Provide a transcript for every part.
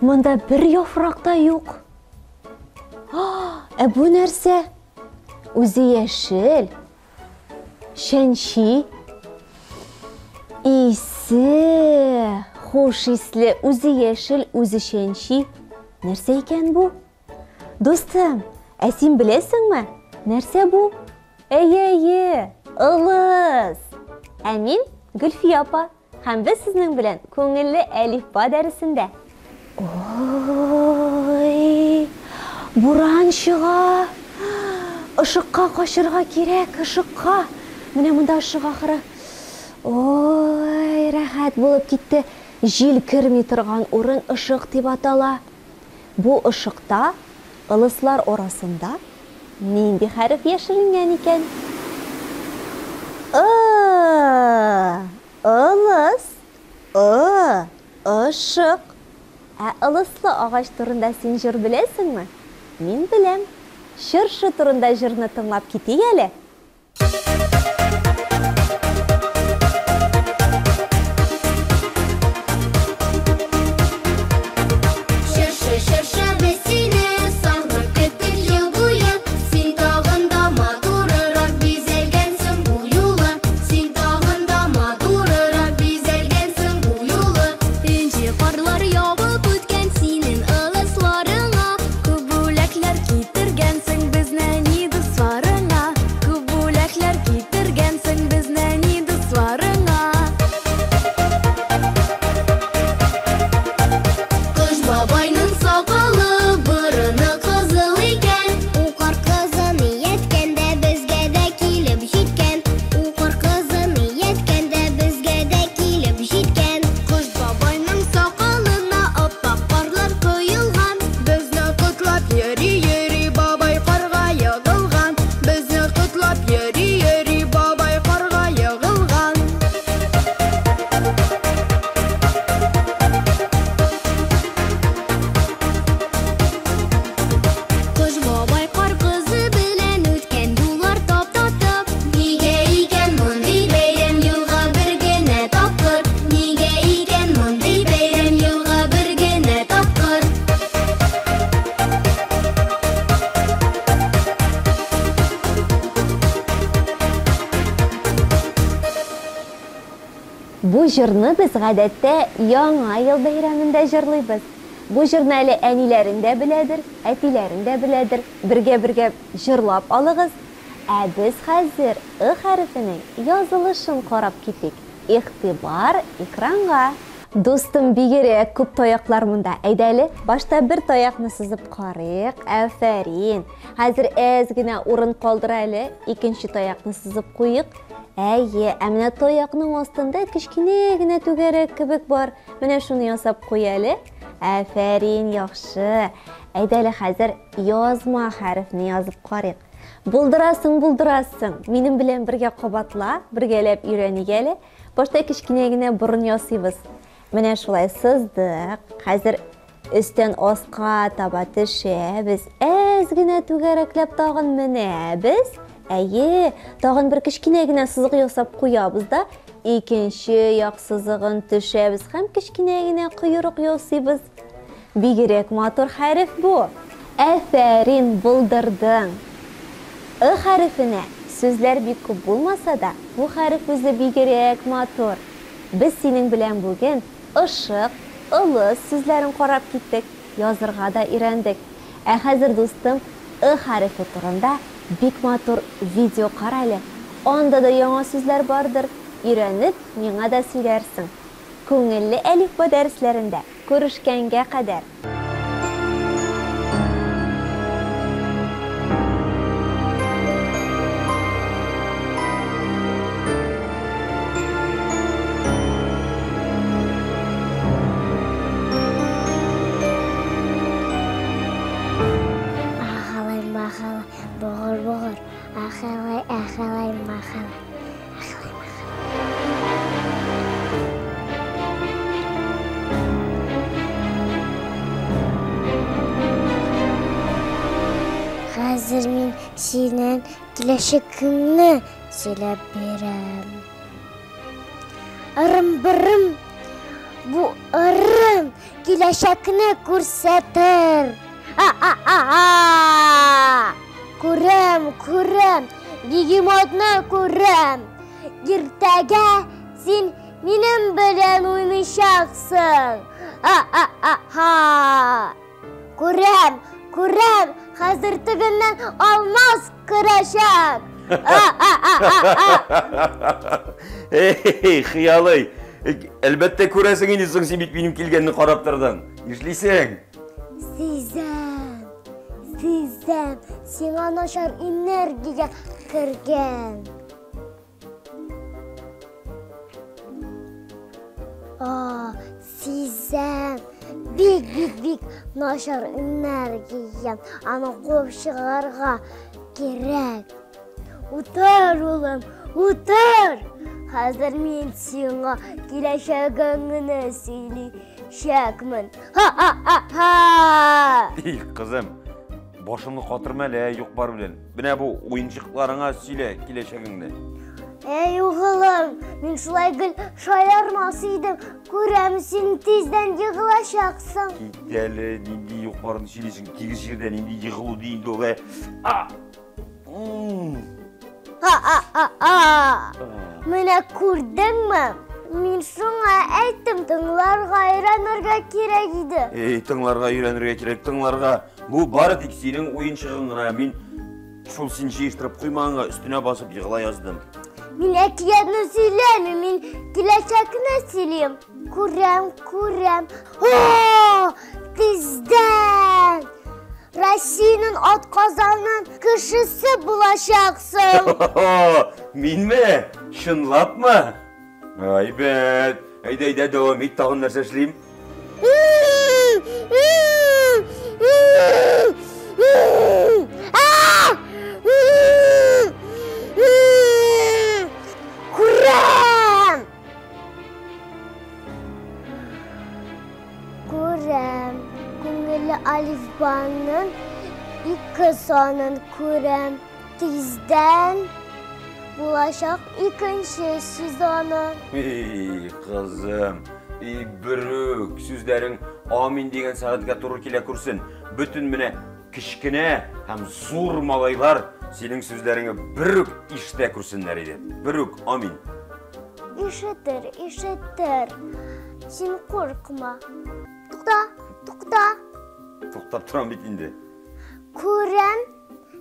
Монда бер яфрак та юк. Ә бу нәрсә? Үзе яшел. Чәнчи. Исе, хуш исле, үзе яшел, үзе чәнчи. Нәрсә икән бу? Дустым, ә син беләсеңме? Нәрсә бу? Әйе, әйе, ылыс. Ә мин Гөлфия апа. Һәм без сезнең белән күңелле әлифба дәресендә. Ой, буран чыга. Ышыкка качырга кирәк, ышыкка. Менә монда ышык ахыры. Ой, рәхәт булып китте. Җил керми торган урын ышык дип атала. Бу ышыкта ылыслар арасында нинди хәреф яшеренгән икән? Ы, ылыс, ы, ышык. Ә ылыслы агач турында син җыр беләсеңме? Мин беләм. Чыршы турында җырны тыңлап китик әле. Чыршы, чыршы, без сине сагынып көттек ел буе. Син тагын да матурырак бизәлгәнсең бу юлы. Син тагын да матурырак бизәлгәнсең бу юлы. Энҗе карлар ябып үткән синең ылысларыңа. Күп бүләкләр китергәнсең без нәни дусларыңа. Күп бүләкләр китергәнсең без нәни дусларыңа. Кыш бабайның сакалы, борыны кызыл икән. Ул кар кызын иярткән дә безгә дә килеп җиткән. Ул кар кызын иярткән дә безгә дә килеп җиткән. Кыш бабайның сакалына ап-ак карлар коелган. Безне котлап йөри-йөри бабай карга егылган. Безне котлап йөри-йөри бабай карга егылган. Кыш бабай кар кызы белән үткән юллар таптатып. Нигә икән мондый бәйрәм елга бер генә тапкыр? Нигә икән мондый бәйрәм елга бер генә тапкыр? Бу җырны без гадәттә Яңа ел бәйрәмендә җырлыйбыз. Бу җырны әле әниләрең дә беләдер, әтиләрең дә беләдер. Бергә-бергә җырлап алыгыз. Ә без хәзер ы хәрефенең язылышын карап китик. Игътибар экранга. Дустым, бигрәк күп таяклар монда. Әйдә әле, башта бер таякны сызып карыйк. Афәрин. Хәзер әз генә урын калдыр әле, икенче таякны сызып куйык. Әйе, ә менә таякның астында кечкенә генә түгәрәк кебек бар. Менә шуны ясап куй әле. Афәрин, яхшы. Әйдә әле хәзер язма хәрефне язып карыйк. Булдырасың, булдырасың. Минем белән бергә кабатла, бергәләп өйрәник әле. Башта кечкенә генә борын ясыйбыз. Менә шулай сыздык. Хәзер өстән аска таба төшәбез. Әз генә түгәрәкләп тагын менәбез. Әйе, тагын бер кечкенә генә сызык ясап куябыз да, икенче як сызыгын төшәбез һәм кечкенә генә койрык ясыйбыз. Бигрәк матур хәреф бу. Афәрин, булдырдың. Ы хәрефенә сүзләр бик күп булмаса да, бу хәреф үзе бигрәк матур. Без синең белән бүген ышык, ылыс сүзләрен карап киттек, язырга да өйрәндек. Ә хәзер, дустым, ы хәрефе турында бик матур видео кара әле. Анда да яңа сүзләр бардыр. Өйрәнеп, миңа да сөйләрсең. Күңелле әлифба дәресләрендә күрешкәнгә кадәр. Ахалай, махалай, боғыр, боғыр. Ахалай, ахалай, махалай. Ахалай, махалай. Хәзер мин синең киләчәгеңне сөйләп бирәм. Ырым-бырым. Бу ырым киләчәкне күрсәтер. А-а-а-а! Күрәм, күрәм, бегемотны күрәм. Иртәгә син минем белән уйныйчаксың. А-а-а-ха! Күрәм, күрәм, хәзер тегеннән алмаз керәчәк. Эй, хыялый. Әлбәттә күрәсең инде соң син бит минем килгәнне карап тордың. Нишлисең? Сизәм, сизәм, сиңа начар энергия кергән. А, сизәм. Бик, бик, бик начар энергия. Аны куып чыгарга кирәк. Утыр, улым, утыр. Хәзер мин сиңа киләчәгеңне сөйләячәкмен. Ха-ха-ха-ха! И, кызым, башыңны катырма әле, юк-бар белән. Менә бу уенчыкларыңа сөйлә киләчәгеңне. Әй, угылым, мин шулай гел шаярмас идем. Күрәм, син тиздән егылачаксың. Кит әле, нинди юк-барны сөйлисең, тигез җирдә нинди егылу ди инде ул, ә? А! Ха-ха-ха-ха! Менә күрдеңме? Мин шуңа әйттем, тыңларга өйрәнергә кирәк иде. Эй, тыңларга өйрәнергә кирәк, тыңларга. Бу бары тик синең уенчыгың гына. Мин шул син җыештырып куймаганга өстенә басып егыла яздым. Мин әкиятне сөйләмим, мин киләчәкне сөйлим. Күрәм, күрәм. О, тиздән Россиянең атказанган кешесе булачаксың. Минме? Чынлапмы? Әйбәт. Әйдә, әйдә, дәвам ит, тагын нәрсә эшлим? Күрәм! Күрәм. Күңелле алифбаның ике санын күрәм. Тиздән булачак икенче сезоны. Эй, кызым, и берүк сүзләрең амин дигән сәгатькә туры килә күрсен. Бөтен менә кечкенә һәм зур малайлар синең сүзләреңне берүк ишетә күрсеннәр иде. Берүк, амин. Ишетер, ишетер. Син куркма. Тукта, тукта. Туктап торам бит инде. Күрәм,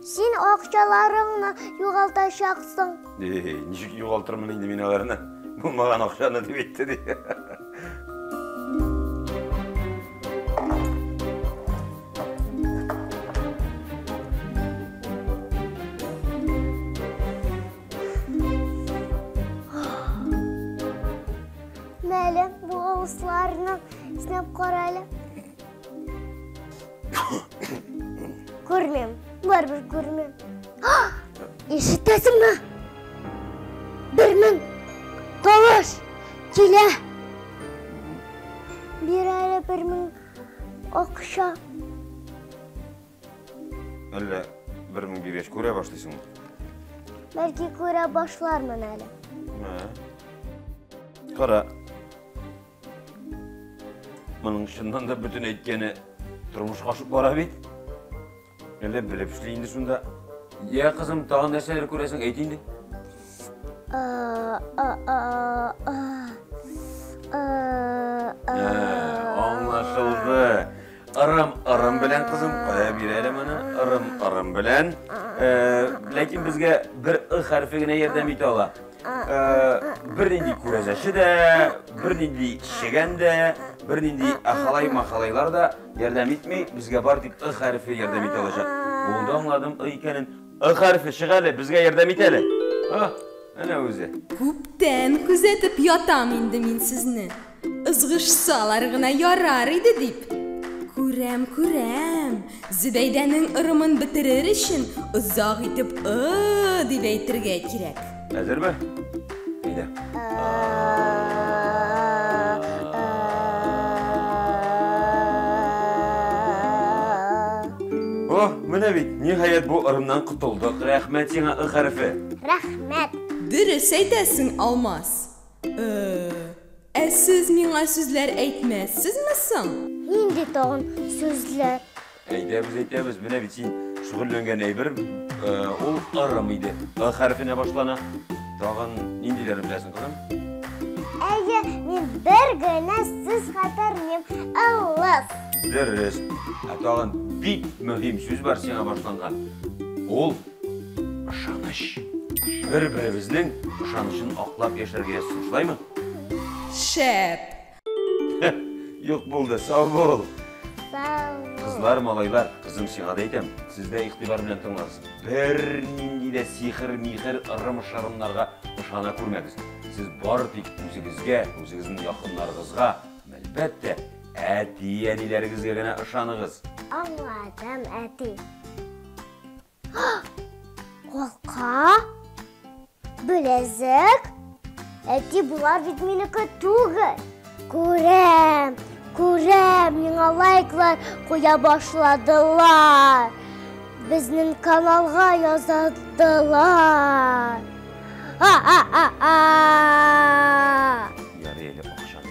син акчаларыңны югалтачаксың. Эй, ничек югалтырмын инде мин аларны? Булмаган акчаны дип әйтте ди. Мәле, бу авызларны иснәп кара әле. Күрмим, барыбер күрмим. Ишетәсеңме? 1000 тавыш килә. Бир әле 1000 акча. Әллә 1000 биргәч күрә башлыйсыңмы? Бәлки күрә башлармын әле. Кара. Моның чыннан да бөтен әйткәне тормышка ашып бара бит. Әллә белеп эшли инде шунда. Я, кызым, тагын нәрсәләр күрәсең, әйт инде. Аңлашылды. Ырым, ырым белән, кызым, кая бир әле моны? Ырым, ырым белән. Ләкин безгә бер ы хәрефе генә ярдәм итә ала. Бернинди күрәзәче дә, бернинди чегән дә, бернинди ахалай-махалайлар да ярдәм итми. Безгә бар тик ы хәрефе ярдәм итә алачак. Булды, аңладым ы икәнен. Ы хәрефе, чык әле, безгә ярдәм ит әле. Әнә үзе. Күптән күзәтеп ятам инде мин сезне. Ызгышсалар гына ярар иде дип. Күрәм, күрәм. Зөбәйдәнең ырымын бетерер өчен озак итеп ы дип әйтергә кирәк. Әзерме? Әйдә. О, менә бит, ниһаять бу ырымнан котылдык. Рәхмәт сиңа, ы хәрефе. Рәхмәт. Дөрес әйтәсең, Алмаз. Ы. Ә сез миңа сүзләр әйтмәссезме соң? Нинди тагын сүзләр? Әйтәбез, әйтәбез. Менә бит син шөгыльләнгән әйбер, э, ул ырым иде. Ы хәрефенә башлана. Тагын ниндиләрен беләсең, кызым? Әйе, мин бер генә сүз хәтерлим. Ылыс. Дөрес. Ә тагын бик мөһим сүз бар сиңа башланган. Ул ышаныч. Бер-беребезнең ышанычын аклап яшәргә язсын, шулаймы? Шәп! Юк булды, сау бул. Сау бул. Кызлар, малайлар, кызым сиңа да әйтәм, сез дә игътибар белән тыңлагыз. Бернинди дә сихер-михер, ырым-шырымнарга ышана күрмәгез. Сез бары тик үзегезгә, үзегезнең якыннарыгызга, әлбәттә, әти-әниләрегезгә генә ышаныгыз. Аңладым, әти. Алка? Беләзек? Әти, болар бит минеке түгел. Күрәм, күрәм, миңа лайклар куя башладылар. Безнең каналга язылдылар. А-а-а-а! Ярый әле акчаны.